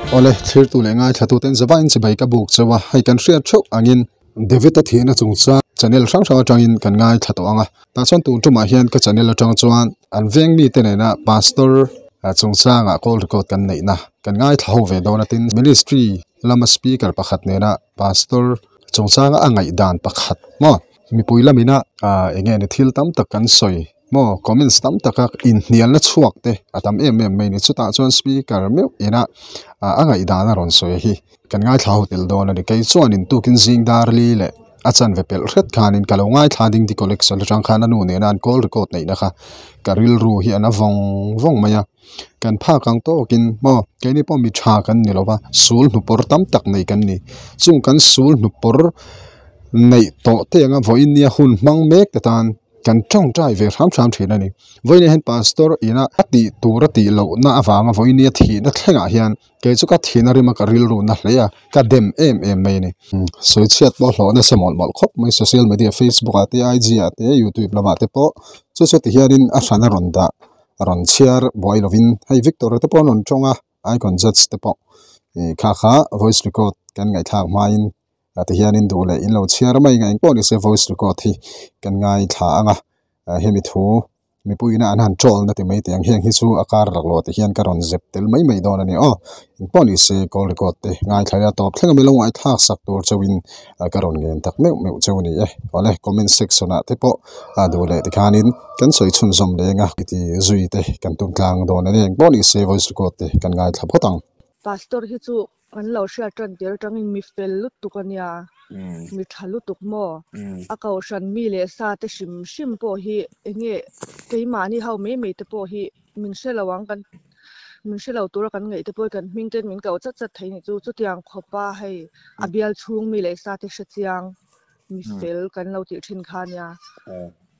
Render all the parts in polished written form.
Awle, thlirtu leh ngaithlatuten zavain chibai ka buk chauh a, hei kan hriat theuh angin David-a thihna chungchang channel hrang hrang atangin kan ngaithla tawh ang a, tah chuan tun tumah hian ka channel atang chuan an veng mite nena Pastor chungchangah call record kan neihna kan ngaithla ho ve dawn a, tin Ministry lama speaker pakhat nena Pastor chungchanga a ngaihdan pakhat maw mipui lamina eng nge ni thil tam tak kan sawi maw comments tam taka inhnialna chhuak te a tam em em mai a ni chutah chuan speaker meuh ina a ngaihdan a rawn sawi hi kan ngaithla ho tel dawn a ni kei chuanin tukin zing dar li leh a chanve pelh hret khanin ka lo ngaithla ding di collection atang khan a nu nena an call record neihna kha ka rilru hi a na vawng vawng mai a kan phak ang tawkin maw keini pawh mi tha kan ni lova sul hnupawr tam tak nei kan ni chung kan sul hnupawr neih tawh te anga vawiin nia hun hmang mek te tan. Kan tawngtai ve hram hram thin a ni. Vawiin hian Pastor ina a tih tur a tih lohna avanga vawiin a thihna thlengah hian kei chu ka thihna rima ka rilru na hle a, ka dem em em mai a ni. Sawichhiat pawh hlawh nasa mawlh mawlh khawp mai social media Facebook ah te IG ah te YouTube lamah te pawh chu chu ti hianin a hran a rawn dah a rawn chhiar buai lovin hei Victor te pawh an rawn tawng a Icon Judge te pawh ih kha kha voice record kan ngaihthlak hmain Ah ti hianin duh leh in lo chhiar mai nga engpawh nise voice record hi kan ngaithla ang a ah hemi thu mipuiin an han troll na ti mai teh ang heng hi chu a kar lak loh ti hian ka rawn zep tel mai mai dawn a ni aw engpawh nise call record te ngaithla ila tawp thleng a mi lo ngaihthlak sak tur chauhin ah ka rawn ngen tak meuh meuh chauh a ni e awle comment section ah te pawh a duh leh tikhanin kan sawi chhunzawm leng a ti zui te kan tum tlang dawn a ni engpawh nise voice record te kan ngaithla phawt ang. Pastor hi chu Kan lo hriat tan tir atangin mi fel lutuk a nia, mi tha lutuk maw? A kohhran mi leh sa te hrim hrim pawh hi enge keimahni ho mai mai te pawh hi min hre lo ang kan min hre lo tura kan ngaih te pawh hi kan hming ten min ko chat chat thei nih chu. Chutiang khawpa hei a bial chhung mi leh sa te hre chiang mi fel kan lo tih thin kha nia.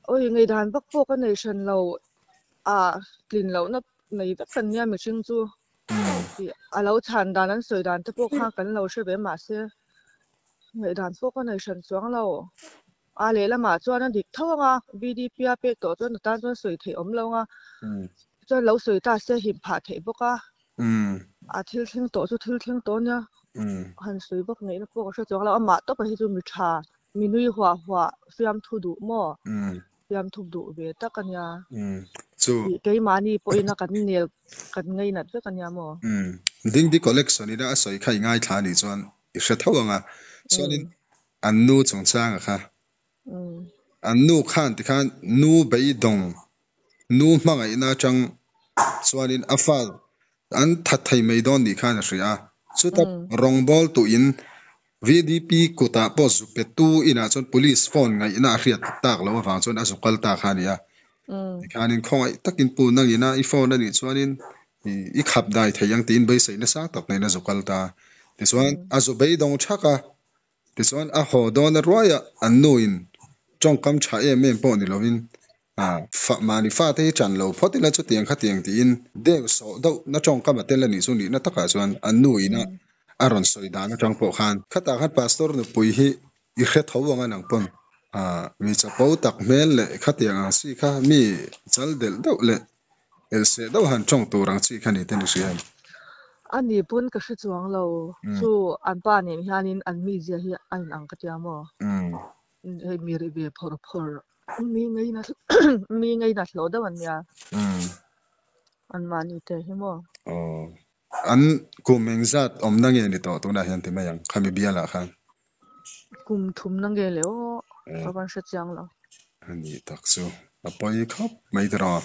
Awi ngaihdan vak pawh ka nei hran lo a tlin lohna nei vek kan nia mihring chu. A lo chhan dan an sawi dan te pawh kha kan lo hre ve mahse ngaihdan pawh ka nei hran chuang lo. A lehlamah chuan a dik tho ang a, VDP a pek tawh chuan a tan chuan sawi theih awm lo ang a, chuan lo sawi ta se him phah theih bawk a, a thil thleng tawh chu thil thleng tawh ania, han sawi vak ngaihna pawh ka hre chuang lo. Amah tawpa hi chu mi tha, mi nui huah huah fiamthu duh maw? Fiamthu duh ve tak a nia. Chu. Keimahni pawhin a kan nel kan ngainat vek a nia maw? Dingdi collection ina a sawi kha i ngaithla anih chuan i hre tho ang a. Chuanin an nu chungchanga kha. An nu khan tikhan nu beidawng, nu hmangaihna atang chuanin a fa an that thei mai dawn nih khan a hria a. Chuta rawngbawl tuin VDP kutah pawh zu pe tu inah chuan police phone ngaihna a hriat tak loh avang chuan a zu kal ta kha a ni a. Tikhanin khawngaih takin pu nangina i phone a nih chuanin i khap dai thei ang tiin beiseihna sang tak neiin a zu kal ta. Tichuan a zu beidawng thak a, tichuan a haw dawn a ruai a, an nuin tawngkam tha em em pawh ni lovin fa mahni fate hi tan lo phawt ila chutiang khatiang tiin deu sawh deuh na tawngkam a tel a nih chu nihna takah chuan an nu ina a rawn sawi dan atang pawh khan khatah khan pastor nupui hi i hre tho ang a nang pawn mi chapo tak hmel leh khatiang ang chi kha mi chal delh deuh leh elh seh deuh han tawng tur ang chi kha ni te ni hria em? A ni pawn ka hre chuang lo chu an pa nen hianin an mizia hi a inang ka tia maw? Hei mi rih ve phawr phawr mi ngaina mi ngaina hlawh deuh an nia. An mahni te hi maw? Aw. An kum engzat awmna nge ni tawh tunah hian ti mai ang khami bialah khan? Kum thumna nge le aw ka van hre chiang lo. A nih tak chu a pawi khawp mai tiraw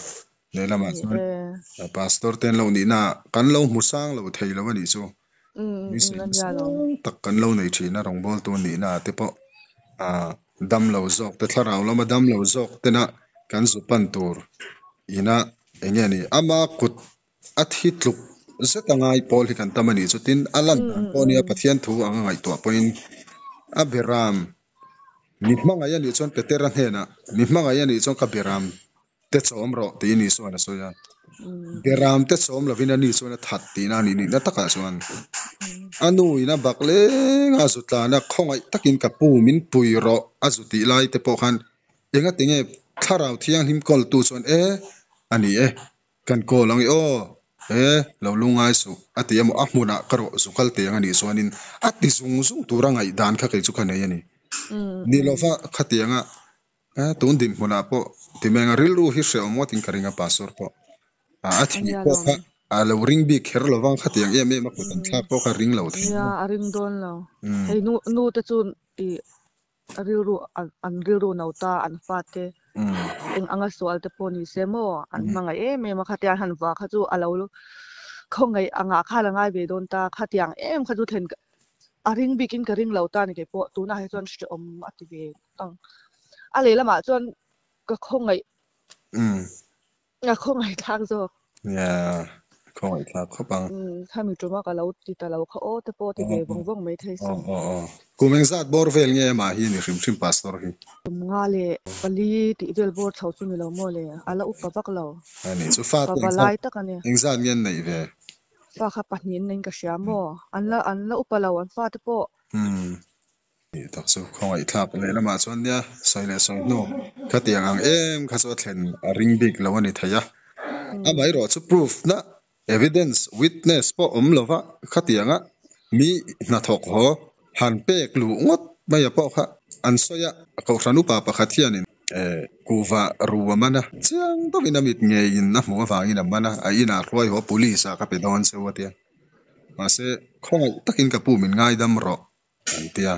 lehlamah chuan pastor te an lo nihna kan lo hmu sang lo thei lo a nih chu. Beiseina tak kan lo nei thin a rawngbawltu nihna te pawh dam lo zawk te thlarau lama dam lo zawk tena kan zu pan tur ina eng nge ni ama kut a thi tluk zet a ngai pawl hi kan tam a nih chu tin a lan dan pawh nia Pathian thu anga ngaihtuah pawhin a beram mi hmangaih a nih chuan Petera hnenah mi hmangaih a nih chuan ka beram te chawm rawh tiin Isua'n a sawi a. Beram te chawm lovin ani chuan a that tihna a nih nihna takah chuan a nu in a bak leng a zu tlan a, khawngaih takin ka pu min pui rawh a zu tih lai te pawh khan enga tinge thlarau thianghlim kawltu chuan e a ni e kan kawl ang i aw. E, lo lungngai suh, a ti emaw, a hmunah ka rawh zu kal teng a nih chuanin a ti zung zung tura ngaihdan kha kei chu ka nei a ni. Ni lova khatianga tun dinhmunah pawh ti mai anga rilru hi hrehawm ngawtin ka ring a, Pastor pawh a thih pawh kha a lo ring bik kher lovang, khatiang em em a kut an thlak pawh kha ring lo thei. Nia, a ring dawn lo. Hei nu nu te chu i A rilru an rilru no ta an fate eng anga sual te pawh ni se maw an hmangaih em em a khatiang han vah kha chu a lo khawngaih angah khan a ngai ve dawn ta khatiang em kha chu thlen a ring bikin ka ring lo ta ni kei pawh tunah hi chuan hrehawm a ti ve ang a lehlamah chuan ka khawngaih A khawngaih thlak zawk. Yeah, khawngaih thlak khawp ang. Umm, khami tuma ka lo ti ta lo kha aw te pawh ti ve vawng vawng mai thei sin. Aw aw aw. Kum engzat bawr vel nge amah hi ni hrim hrim Pastor hi? Kum nga leh pali tih vel bawr chho chu ni lo maw le, a la upa vak lo. A nih chu fa te engzat lai tak a ni. Engzat nge an neih ve? Fa kha pahnih an neiin ka hria maw? An la an la upa lo an fa te pawh. Umm. Tih tak chu khawngaih thlak lehlamah chuan nia sawi leh sawi hnu khatiang ang em kha chu a thlen a ring bik lo a ni thei a. Amaherawh chu proof na evidence witness pawh awm lova khatianga mi hnathawk haw han pek luh ngawt mai a pawh kha an sawi a. Kohhran upa pakhat hianin kuhva ru a man a, chiang deuhin a mit ngeiin a hmuh avangin a man a, a inah hruai haw police ah ka pe dawn cheu a tia. Mahse khawngaih takin ka pu min ngaidam rawh. An ti a,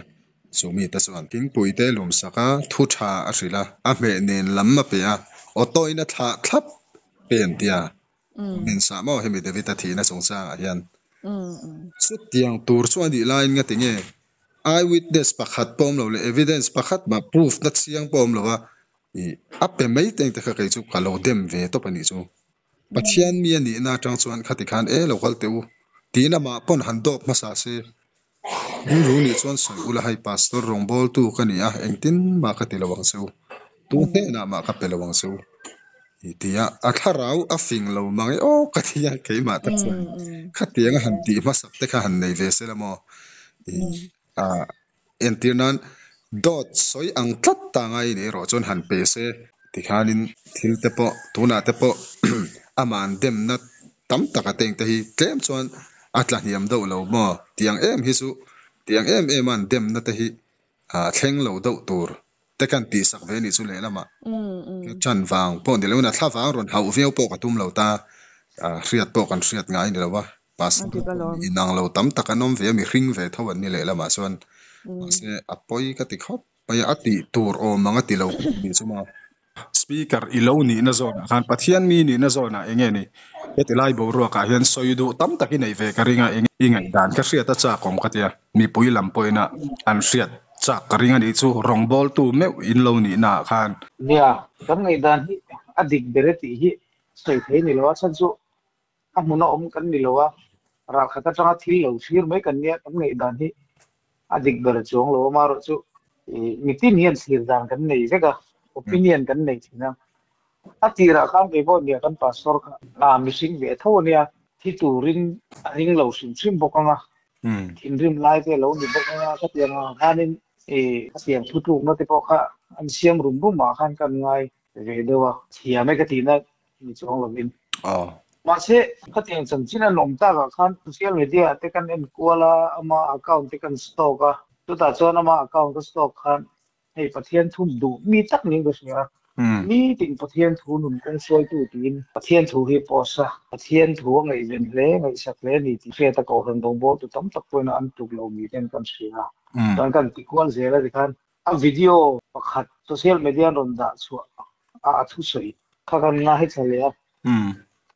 chu mite chuan thingpuite lum sak a, thu tha a hrilh a, a hmeh nen lam a pe a, auto in a thlah thlap pe an ti a, min sah maw hemi David a thihna chungchangah hian chutiang tur chu a nih laiin nga tinge eye witness pakhat pawh awm lo leh evidence pakhat mah proof na chiang pawh awm lo a, ih a pe mai teng te kha kei chu ka lo dem ve tawp a nih chu. Pathian mi a nihna atang chuan khati khan e lo kal teh u tiin amah pawn han dawp hmasa se. Rilru nih chuan sawi ula hei pastor rawngbawltu ka ni a, engtin mah ka ti lo ang che u, tu hnenah mah ka pe lo ang che u i ti a, a thlarau a fing lo mang e aw ka ti a, keimah tak chuan khatianga han tih hmasak te kha han nei ve se la maw i a entir nan dawt sawi ang tlat ta ngai ni erawh chuan han pe se tikhanin thil te pawh tunah te pawh aman demna tam tak a teng te hi tlem chuan a tla hniam deuh lo maw? Tiang em hi chu tiang em em a an demna te hi a thleng lo deuh tur te kan tihsak ve anih chu lehlamah ka chan vang pawh ni loin a thla vang rawn hauh viau pawh ka tum lo ta, hriat pawh kan hriat ngai ni lo a, pastor pawh inang lo tam tak an awm ve a, mihring ve tho an ni lehlamah chuan mahse a pawi ka ti khawp mai a, a tih tur awm ang a ti lo nih chu maw? Speaker i lo nihna zawnah khan Pathian mi nihna zawnah eng nge ni? Heti lai boruakah hian sawi duh tam tak i neih ve ka ring a, eng i ngaihdan ka hriat a chak awm ka tia, mipui lam pawhin a an hriat chak ka ring a nih chu rawngbawltu meuh in lo nihnaah khan. Nia, kan ngaihdan hi a dik ber e tih hi sawi thei ni lo a, chhan chu a hmuna awm kan ni lo a, ralkhat atanga thil lo thlir mai kan nia, kan ngaihdan hi a dik ber chuang lo a, amaherawhchu mitin hian thlir dan kan nei vek a, opinion kan nei thin a, a tirah khan kei pawh nia kan pastor kha a mihring ve tho a nia, thi turin a ring lo hrim hrim bawk ang a, thinrim lai te a lo ni bawk ang a, khatiang ang khanin khatiang thutlukna te pawh kha an siam rum rum ah khan kan ngai ve deuh a, thiam e ka tihna ni chuang lovin. Mahse, khatiang chanchin an awm takah khan social media ah te kan en kual a, ama account te kan stalk a, chutah chuan ama account ka stalk khan hei Pathian thu duh mi tak niin ka hria a, nitin Pathian thu nun kawng hruaitu tiin Pathian thu hi post a, Pathian thu a ngaihven hle, ngaihsak hle a ni tih hriat a kohhran rawngbawltu tam tak pawhin an tluk lo mi ten kan hria a, chuan kan ti kual zel a tikhan A video pakhat social media an rawn dah chhuah a a thusawi kha kan ngaithla leh a.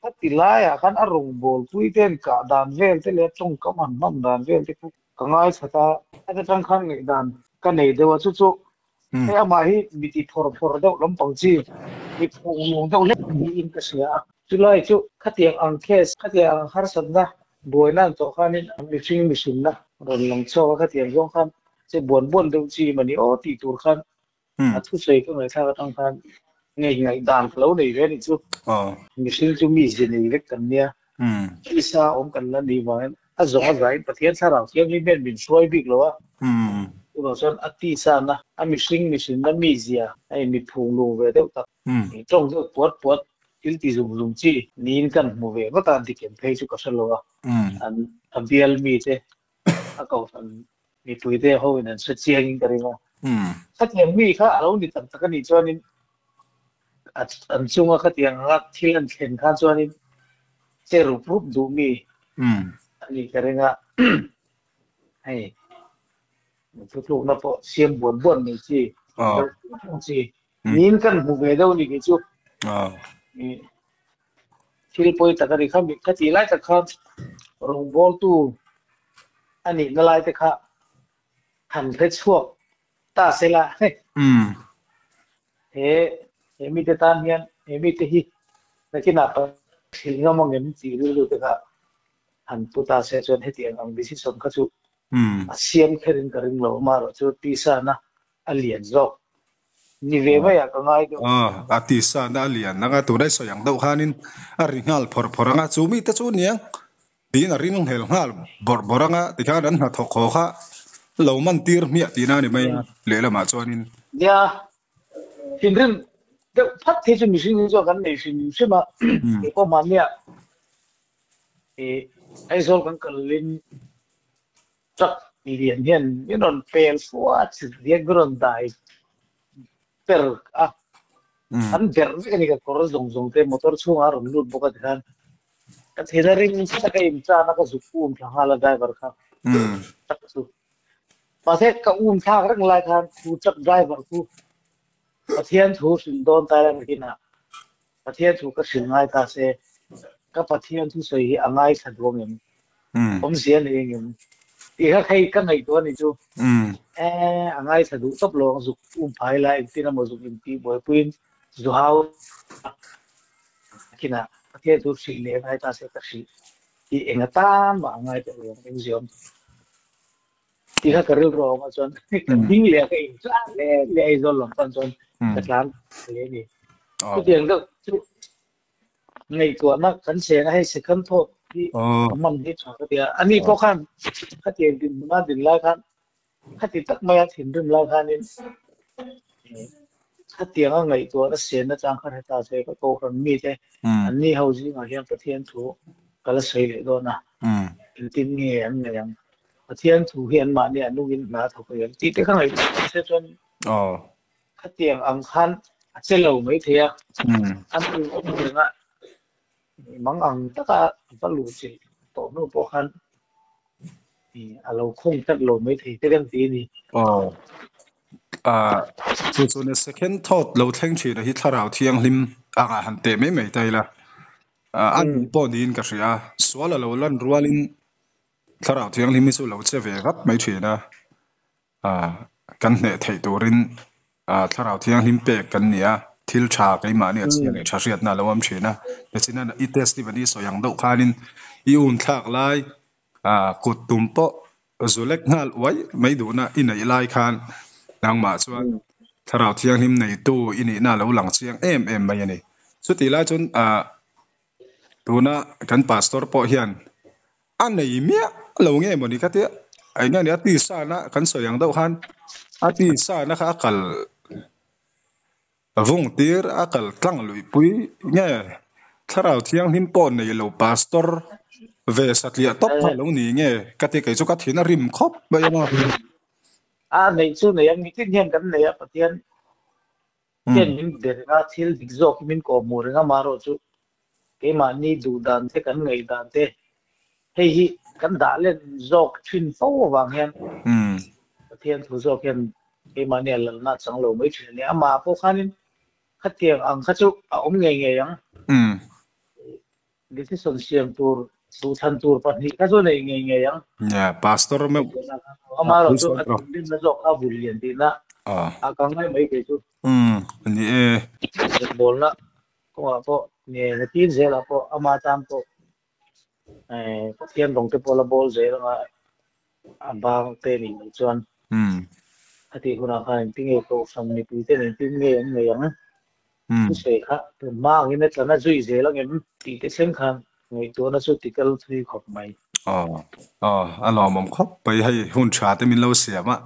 Khati laiah khan a rawngbâwl pui te an kah dan vel te leh a tawngkam han hman dan vel te kha ka ngaithla ta. Heta tang khan ngaihdan ka nei deuh a, chu chu hei amah hi mi ti phawr phawr deuh lampang chi, mi phunglung deuh hlek niin ka hria a. Chulai chu khatiang ang case, khatiang ang harsatna buaina an tawh khanin mihring mihrinna rawn lang chhuak a, khatiang zawng khan che buan buan deuh chi mani aw tih tur khan a thusawi ka ngaihthlak atang khan ngei ngaihdan ka lo nei ve anih chu. Mihring chu mi ze nei vek kan nia, tisa awm kan la nih vangin a zawng a zain Pathian thlarau thianghlim hian min hruai bik lo a, chuvang chuan a tisa na, a mihring mihrinna mizia a in mi phunglung ve deuh tak, tawng deuh puat puat. Thil ti zung zung chi niin kan hmu ve ngawt a, dik em phei chu ka hre lo a, an a bial mi te a kohhran mipui te ho in an hre chiang in ka ring a. Khatiang mi kha a lo ni tak tak a nih chuanin an chunga khatiang anga thil an thlen khan chuanin che rup rup duh mi a nih ka ring a, hei thutlukna pawh siam buan buan mai chi deuh chi Niin kan hmu ve deuh ni kei chu. Thil pawi tak a ni kha ka tih lai tak khan rawngbawltu a nihna lai te kha han hre chhuak ta se la. He he mite tan hian he mite hi nakinah thil ngam ang em tih rilru te kha han pu ta se chuan hetiang ang decision kha chu a siam kherin ka ring lo amaherawhchu tisa na a lian zawk ni ve mai ah ka ngai deuh. A tisa na a lian anga tunai sawi ang deuh khanin a ri nghal phawrh phawrh anga chu mite chu aniang tiin a ring hmel nghal bawrh bawrh anga tikhan an hnathawk haw kha lo man tir hmiah tihna a ni mai a lehlamah chuanin. Nia, thinrim deuh phat hi chu mihring hi chuan kan nei hrim hrim a, keipawh mahnia Aizawl kan kalin Truck lian hian min rawn pel fua chi riak min rawn dai per a, an berh vek a ni ka kawr zawng zawng te motor chhungah a rawn lut bawk a tikhan ka thil a ring nasa taka in tan a ka zuk um thla nghal a driver kha truck chu mahse ka um thlak reng lai khan khu truck driver khu Pathian thu hrilh dawn ta reng kinah Pathian thu ka hrilh ngai ta se ka Pathian thusawi hi a ngaithla duang em? Awmzia nei engem? Tih kha hei ka ngaihtuah a nih chu. E, a ngaithla duh tawp lo ang zuk um phai la engtin emaw zuk intih buaipuiin zu hau kinah Pathian thu hrilh leh ngai ta se ka hrilh tih eng atan mah a ngai tawh lo ang engzia awm Tih kha ka rilru a awm a chuan ka ding leh a ka in tlan leh leh Aizawl lam pan chuan ka tlan hle a ni. Chutiang deuh chu ngaihtuahna kan cheng a hei second thought hi man hi tha ka ti a. Ani pawh khan khatiang dinhmun a din lai khan khati tak maia thinrim lai khanin khatianga ngaihtuahna senna chang kha hre ta se ka kohhran mite anni ho zingah hian Pathian thu ka la sawi leh dawn a, engtin nge an ngaih ang? Pathian thu hi anmahni a nungin hna thawk a em tih te kha ngaihtuah se chuan khatiang ang khan a che lo mai thei a, a nu awm renga mang ang taka a va luh chilh tawh hnu pawh khan a lo khawng tlat lo mai thei te kan ti a ni. Chu chuan second thought lo thleng thin a hi thlarau thianghlim angah han teh mai mai ta ila a nih pawh niin ka hria a, sual a lo lan rualin Thlarau Thianghlim hi chu lo che ve vat mai thin a, kan hneh theih turin Thlarau Thianghlim pek kan ni a, thil tha keimahni a chhia leh tha hriatna a lo awm thin a. Tichuan i testimony sawi ang deuh khanin i un thlak lai kut tum pawh zu lek nghal uai mai duhna i neih lai khan nangmah chuan Thlarau Thianghlim neitu i nihna a lo lang chiang em em mai a ni. Chutih lai chuan tuna kan pastor pawh hian A nei miah lo nge mawni kha tia eng nge ni a tisa na kan sawi ang deuh khan a tisa na kha a kal vung tir a kal tlang luih pui nge thlarau thianghlim pawh nei lo pastor ve satliah tawp kha lo ni nge ka ti kei chu ka thin a rim khawp mai a. A neih chu nei a mitin hian kan nei a Pathian hian min be reng a thil dik zawk hi min kawhhmuh reng a marawh chu Keimahni duh dan te kan ngaih dan te hei hi kan dah len zawk thin fo avang hian Pathian thu zawk hian keimahni a lalna a chang lo mai thin a ni. Amah pawh khanin khatiang ang kha chu a awm ngei ngei ang. Decision siam tur duhthlan tur pahnih kha chu nei ngei ngei ang. Yeah, pastor meuh. Amaherawh chu a thinrimna zawk kha vul lian tihna a ka ngai mai kei chu. Ni e. Bawlna Kawngah pawh nge nakin zelah pawh ama tan pawh eh Pathian rawng te pawh la bawl zel anga a bang te nih loh chuan a tih hunah khan engtin nge kohhran mipui ten engtin nge an ngaih ang thusawi kha tunhma angin a tlan a zui zel ang em tih te thleng khan ngaihtuahna chu ti kal thui khawp mai. Aw, aw, a lawmawm khawp mai hei hun tha te min lo siam a.